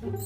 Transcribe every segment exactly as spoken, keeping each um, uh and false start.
बोले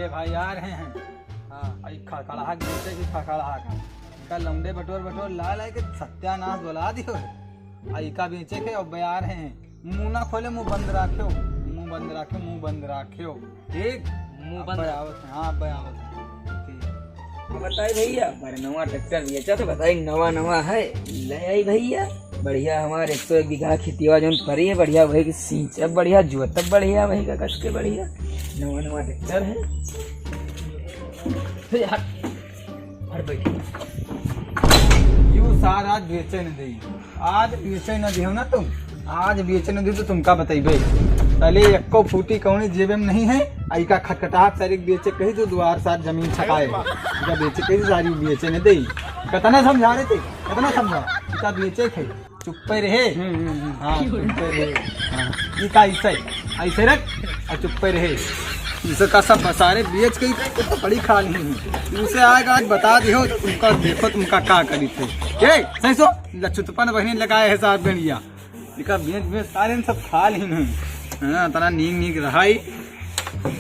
भाई आ रहे हैं। हाँ, आई खखड़हा के बेचे की खखड़हा का। इनका लौंडे बटोर बटोर ला ला के सत्यानाश बोला दियो है। आई का बेचे के अब आ रहे हैं। मुंह ना खोले, मुंह बंद राख्यो, मुंह बंद राख्यो, मुंह बंद राख्यो। ठीक? मुंह अब बंद भाई राख्यो। आवत है, हाँ, अब भाई आवत है। ठीक। बताई भैया, अरे नवा ट्रैक्टर बेचा तो बताई, नवा नवा है, ले आई भैया। बढ़िया हमारे एक सौ एक बीघा खेतिया जौन परी है, बढ़िया वही के सींचब बढ़िया, जोतब बढ़िया, वही का कस के बढ़िया, नवा नवा ट्रैक्टर है। यार, हट बैठ। यू सार आज बेचे न देई, आज बेचे न दिहो ना तुम, आज बेचे न दिहो तो तुमका बतइबे। पहले एक्को फूटी कौनी जेबे में नहीं है, आई का खटखटाहट सारी बेचे कही तो दुआर सार जमीन छकाए। इका बेचे कही तो सारी बेचे न देई। कतना समझा रहे थे, कतना समझा, इका बेचे थे। चुप्पे रहे। हम्म, हम्म, हम्म। हाँ, चुप्पे रहे। हाँ। ई का ऐसे, ऐसे रख और चुप्पे रहे। इसे का सब सारे बेच के ही तो बड़ी खा ली। उसे आएगा आज बता दियो, तुमका देखो तुमका का करी थे। ए, सही सो, लचुतपन बहिनी लगाए है साथ में लिया। इका बेच बेच सारे सब खा ली नहीं। हाँ, तना नीक नीक रहाई। हम्म,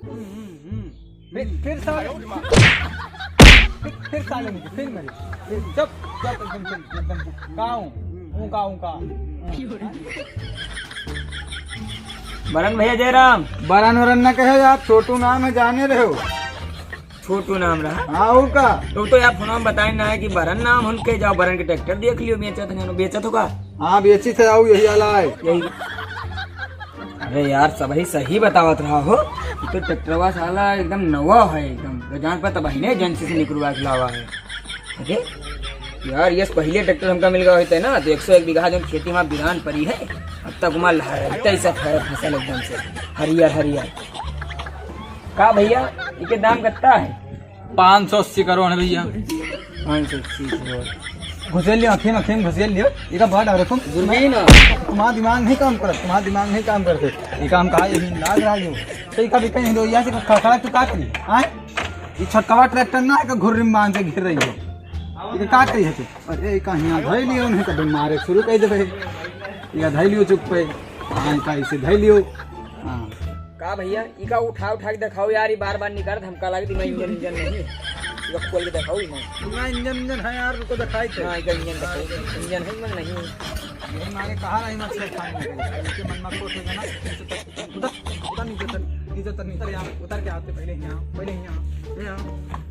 हम्म, हम्म। फिर, फिर साले, फिर, फिर साले मुझे, फिर मेरे, फिर जब, जब एकदम चल, एकदम चल। का हूँ? हूँ का, हूँ का? बरन भैया जयराम। बरन वरन ना कहे आप, छोटू नाम है, जाने रहे हो। छोटू नाम रहा? हाँ, और का? तो, तो यार फोन में बताए ना है कि बरन नाम उनके, जाओ बरन के ट्रैक्टर देख लियो, बेचत है, बेचत होगा। हाँ, बेची थे, आओ यही आला है। यही। अरे यार, सबही सही बतावत रहा हो। ई तो ट्रैक्टरवा साला एकदम नवा है, एकदम गजान पर तबहिने एजेंसी से निकलवा के लावा है। अरे यार, यस पहिले ट्रैक्टर हमका मिल गवा होते ना, तो एक सौ एक बीघा जौन खेती हमार बिरान परी है, अब तक हमार लहराते ही सब है फसल एकदम से हरियर हरियर। का भैया, इके दाम कितना है? पाँच सौ अस्सी करोड़ है भैया। पाँच सौ अस्सी करोड़। घुसेल लियो, आँखें में, आँखें में घुसेल लियो। इका बात आ रखो। दूरबीन। तुम्हारा दिमाग नहीं काम करत, तुम्हारा दिमाग नहीं काम करते। ये काम कहा, यही लाग रहा है। तो इका भी कहीं दो, यहाँ से खा, खा, तू का करी? आए? ये छोटकवा ट्रैक्टर ना है, का घुर्री में बांध के घिर रही हो। ये का करी है तू? अरे, इका हियाँ धई लियो, नहीं तो मारे शुरू कर देबे। इका धई लियो चुप पे। हाँ, इका इसे धई लियो। हाँ। का भैया, इका उठा उठा के देखाओ यार, ई बार बार निकालत, हमका लागत इमा इंजन इंजन नहीं। इका खोल के देखाओ इमा। इमा इंजन इंजन है यार, रुको देखाई थे। हाँ, इका इंजन देखाओ। इंजन है इमा नहीं। यही मारे कहा रही मछली खाने में। इनके मन में खोट होगा ना, नीचे तक उतर, उतर नीचे तक, नीचे तक, नीचे तक, यहाँ उतर के आते पहले यहाँ, पहले यहाँ, यहाँ,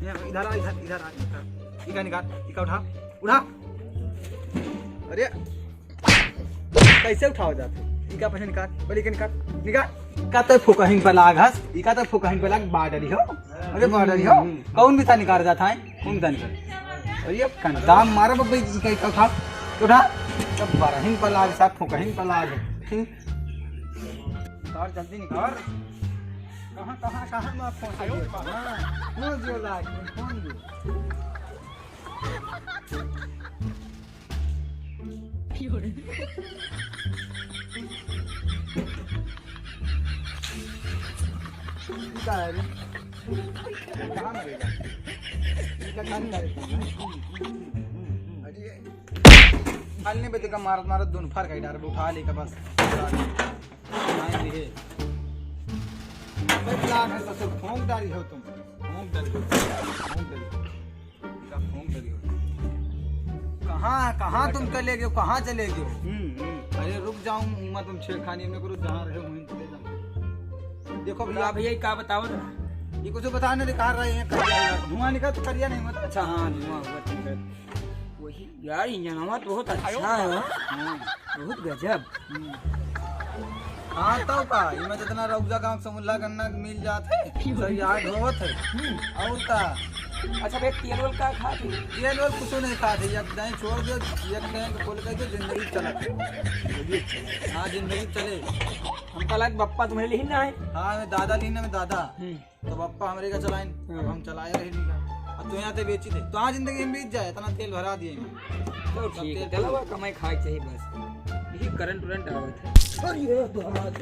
यहाँ, इधर आ, इधर, इधर आ, इधर। इका निकाल, इका उठा, उठा। अरे, कैसे उठावा जाते? इका पैसे निकाल, बोले इका निकाल, निकाल। इका तो फुकहिन पे लाग हस, इका तो फुकहिन पे लाग, बाडरी हो। अरे बाडरी हो, हम्म। कौन भी था निकाल जाता है, कौन था निकाल? अरे ये कंटाम मारा बब्बे, इका, इका उठा, उठा। सब बरहिन पे लाग, सब फुकहिन पे लाग। हम्म। निकाल, जल्दी निकाल। कहाँ, कहाँ, कहाँ में आप पहुँच गए? हाँ, पहुँच गए लाग, पहुँच गए। का है रे? कहाँ मरेगा? इनका काम करेगा। अरे, खाली नहीं बचेगा, मारत मारत दोनों फाड़ के डाल, उठा लेगा बस। नहीं, नहीं। बस लाग है ससुर, फूंक डारी हो तुम। फूंक डारी हो। फूंक डारी हो। का फूंक डारी हो। कहाँ, कहाँ तुम चले गए, कहाँ चले गए? हम्म, हम्म। अरे रुक जाओ, उमा तुम छेड़खानी में करो, जहाँ रहे वहीं चले जाओ। देखो भैया। का भैया, का बतावत रहा? ये कुछ बता नहीं, दिखा रहे हैं, करिया है। धुआं निकल तो करिया नहीं मत। अच्छा, हाँ, धुआं हुआ, ठीक है। वही यार, इंजनवा तो बहुत अच्छा है, हाँ। हाँ, बहुत गजब। हम्म। हाँ, तो का, इमे जितना रउजा गाँव के समुल्ला गन्ना के मिल जात है, सब यहाँ ढोवत है। हम्म। और का? अच्छा, भाई, तेल वेल का खात है? तेल वेल कुछ नहीं खात है, एक दाई छोड़ दे, एक दाई के खोल करके जिंदगी चलत है। हाँ, जिंदगी चले। हमका लग बप्पा तुम्हारे लिए ही ना है। हाँ, मैं दादा लीन है, मैं दादा। हम्म। तो बप्पा हमरे का चलाइन, अब हाँ। हम चलाए रहे नहीं का। अब तो यहाँ ते बेची थे, तो आज जिंदगी में बीत जाए, इतना तेल भरा दिए। तो सब ठीक है, तेल चलो, भरा। कमाई खाए चाहिए बस। यही करंट उरंट आवत है। अरे दादा।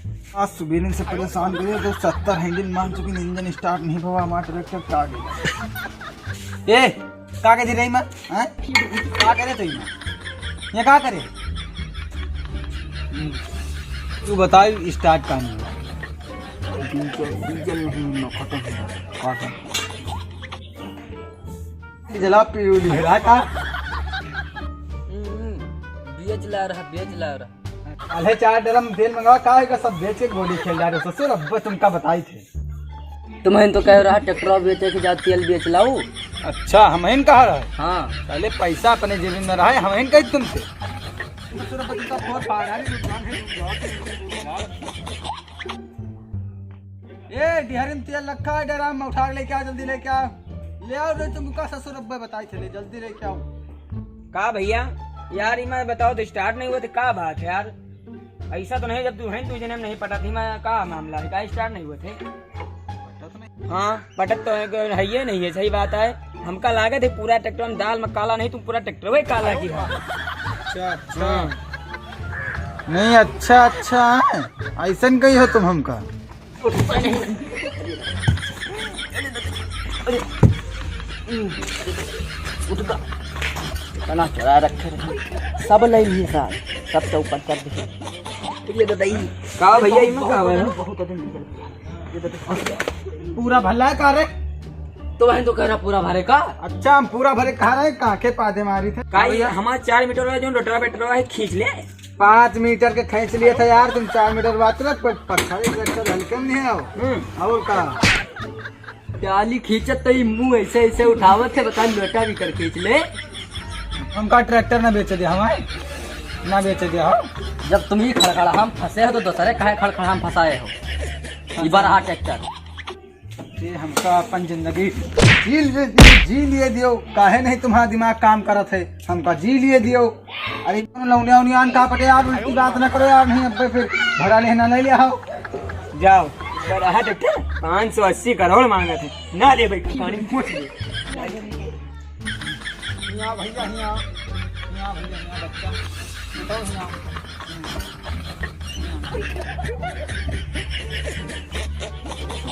आज सुबेरे से परेशान करे, तो सत्तर हैंडल मार चुकी, इंजन स्टार्ट नहीं हुआ, हमारा ट्रैक्टर का गया। ए, का करे रही मैं? हैं? का करे तू इमा? ये का करे? हम्म, तू बताई, स्टार्ट का नहीं हुआ? डीजल, डीजल नहीं, ना खत्म है। का करे? जला पीली है, का? हम्म, हम्म, बेच ला रहा, बेच ला रहा। अरे चार ड्रम तेल मंगवा, का है का सब बेच के गोली खेल जा रहे हो ससुर, अब तुमका बताई थे। तुमहिन तो कह रहा ट्रैक्टर बेचे के जा तेल बेच लाऊ। अच्छा, हमहिन कहा रहा? हाँ। पहले पैसा अपने जेब में रहा है, हमहिन कही तुमसे। ससुर, अब तुमका फोर फाड़ है, ए, डिहरी में तेल रखा है, ड्रम में उठा के लेके आ, जल्दी लेके आ। ले आओ, नहीं तुमका ससुर अब्बे बताई थे, ले जल्दी लेके आओ। का भैया, यार, इमा बताओ तो, स्टार्ट नहीं हुआ तो का बात है यार? ऐसा तो नहीं, जब तू है, तू जने में नहीं पटा थी, मैं का मामला है, का स्टार्ट नहीं हुआ थे? हाँ, पटत तो है, है ये नहीं है, सही बात है। हमका लागत है पूरा ट्रैक्टर में दाल में काला नहीं, तुम पूरा ट्रैक्टर में काला की हो। अच्छा, अच्छा। हाँ। नहीं, अच्छा, अच्छा है। ऐसन कही हो तुम हमका। उठका। इतना चुरा रखे रहे। सब ले लिए सार। सब चौपट कर दिए। ये तो दही। का भैया, इमा का हुआ है? बहुत अधिक निकल गया। ये तो दही। पूरा भला है का रे? तो वही तो कह रहा पूरा भरे का। अच्छा, हम पूरा भरे कहा रहे, काके पादे मारी थे। का ये भैया? हमारा चार मीटर वाला जो रोटरा बेटरा है, खींच ले। पाँच मीटर के खींच लिए थे यार तुम, चार मीटर बात रे, पर पत्थर एक ट्रैक्टर हल्के में नहीं आओ। हम्म। और का? डाली खींचत तो ई मुंह ऐसे ऐसे उठावत है, बता लोटा भी कर खींच ले। हमका ट्रैक्टर ना बेचे दे, हमारे ना बेचे दे हो। जब तुम ही खड़खड़ा हम फंसे हो तो दूसरे काहे खड़खड़ा हम फंसाए हो? ई बार रहा ट्रैक्टर। ये हमका अपन जिंदगी जी लिए, जी लिए दियो, काहे नहीं तुम्हारा दिमाग काम करत है, हमका जी लिए दियो। अरे कौन लौनिया उनियान का पटे यार, उल्टी बात ना करो यार, नहीं अब फिर भरा लेना नहीं लिया हो। जाओ, पर रहा तो क्या? पाँच सौ अस्सी करोड़ मांगत है, ना दे भाई, पानी पूछ ले। यहाँ भैया, यहाँ, यहाँ भैया, यहाँ बच्चा, बताओ यहाँ।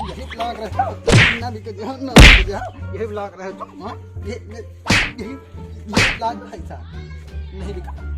यही ब्लॉग रहे, ना बिके दे, ना बिके दे, यही ब्लॉग रहे तो, हाँ, ये, ये, यही, यही ब्लॉग भाई साहब, नहीं बिका।